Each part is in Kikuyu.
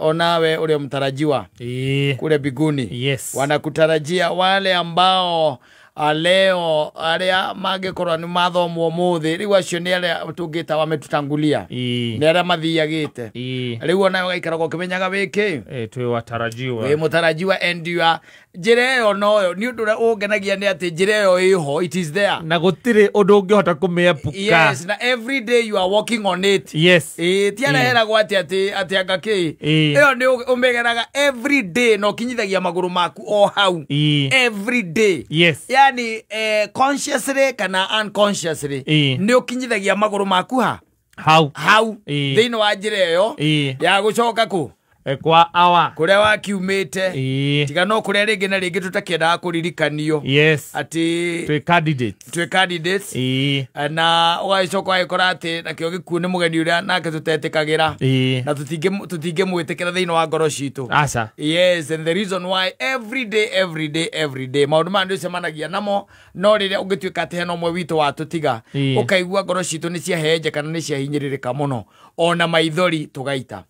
Onawe ule mtarajiwa kule biguni. Yes. Wanakutarajia wale ambao leo aria mangikorwo ni mathomwo umuthi riu acio ni aria tungita wametutangulia ni aria mathiagite riu onawe ugaikaraga ukimenyaga wiki twi watarajiwa wi mutarajiwa and you are njira iyo noyo ni undu uria ungenagia ni ati njira iyo iho, it is there na gutiri undu ungihota kumiepuka. Yes, na every day you are walking on it. Yes. Ti araheragwo ati ati ati anga ki iyo ni umegeraga every day no kinyithagia maguru maku o hau every day. Yes. Yani consciously kana unconsciously ni ukinyithagia maguru maku ha hau hau thiini wa njira iyo ya gucoka ku kwa awa kuria wakiumite tiga no kuria ringi na ringi tutakiendaga kuririkanio. Yes. Ati twi candidates, twi candidates na ugacoka ugagikora ati nakio gikuo ni mugeni uria nake tutetikagira na tutingimwitikira thiini wa ngoro citu. Aca. Yes, and the reason why every day every day every day maundu maya ndicemanagia namo no riria ungituika ati hena umwe witu watutiga ukaigua ngoro citu ni ciahenje kana ni ciahinyĩrĩrĩka mũno ona maithori tugaita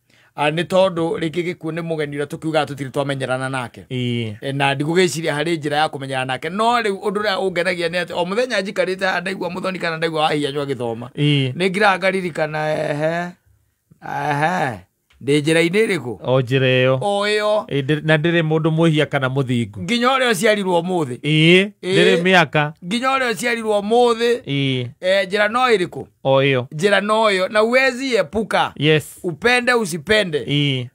ni tondu ringi gikuo ni mugeni uria tukiugaga tutiri twamenyerana nake na ndigugiciria hari njira ya kumenyerana nake no riu undu uria ungenagia ni ati o muthenya njikarite haha ndaigua muthoni kana ndaigua wahianywo agithoma ni ngiraga ngaririkana ehe ehe ndi njira-inĩ ĩrĩkũ o njĩra ĩyo o ĩyo na ndĩrĩ mũndũ mwĩhia kana mũthingu nginya ũrĩa ũciarirwo ũmũthĩ ndĩrĩ mĩaka nginya ũrĩa ũciarirwo ũmũthĩ njĩra no ĩrĩkũ o ĩyo njĩra no ĩyo na uwezi epuka. Yes. Upende usipende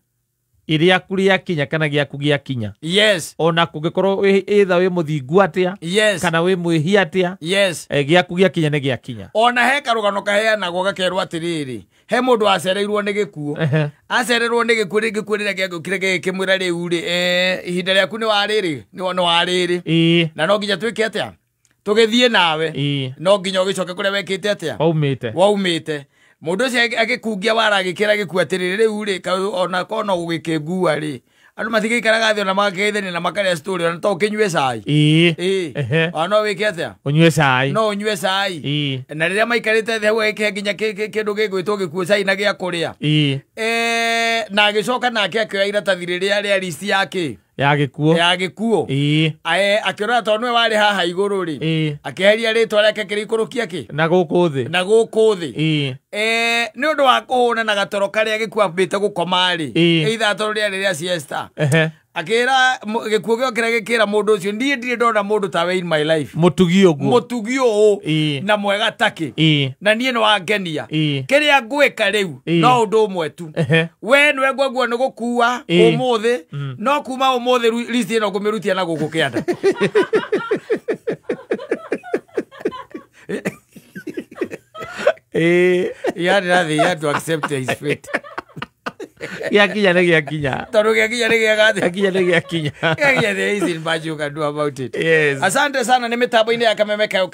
iriaku rĩakinya kana gĩaku gĩakinya. Yes. Ona kũngĩkorwo either wĩ mũthingu atĩa. Yes. Kana wĩ mwĩhia atĩa. Yes. Gĩaku gĩakinya nĩ gĩakinya. Ona he karũgano kaheanagwo gakerwo atĩrĩrĩ he mũndũ acereirwo nĩ gĩkuũ acererwo nĩ gĩkuũ rĩngĩ gĩkuũ rĩrĩa gĩagũkire gĩgĩkĩmwĩra rĩu rĩ ihinda rĩaku nĩ warĩrĩ nĩ warĩrĩ na no nginya twĩke atĩa tũgĩthiĩ nawe no nginya ũgĩcoke kũrĩa wekĩte atĩa waumĩte mundu ucio agikungia wara agikira gikuo atiriri riu ri ona kono gugikingua ri andu matigikaraga thi ona magakeithania na makaria story ona to ukinyue cai ona no wike atia unyue cai no unyue cai na riria maikarite thi hau agikehe nginya kindu gigwitwo gikuo cai na gia kuria na agicoka nake akioya iratathi riria ria list yake ya gikuo ya gikuo akiora tondu niwe wari haha iguru ri akiheria ritwa riake akirikurukia ki na guku thi na guku thi ni undu wa kuhuna na gatoro karia gikuo ambite gukoma ri either toro riari ria siesta akira gikuo giokira gikira mundu ucio ndie ndire ndona mundu tawe in my life mutugi uguo mutugi uu na mwega taki na nie no wangenia kiria ngwika riu no undu umwe tu we niwe ngwaguo ni gukua umuthi no kuma umuthi list ino ngumirutia na guku kianda. He had nothing, he had to accept his fate. Gĩakinya nĩ gĩakinya tondu gĩakinya nĩ gĩagathi gĩakinya nĩ gĩakinya gĩakinya there isn't much you can do about it. Yes. Asante sana ni mitambo-inĩ ya Kameme Kayo.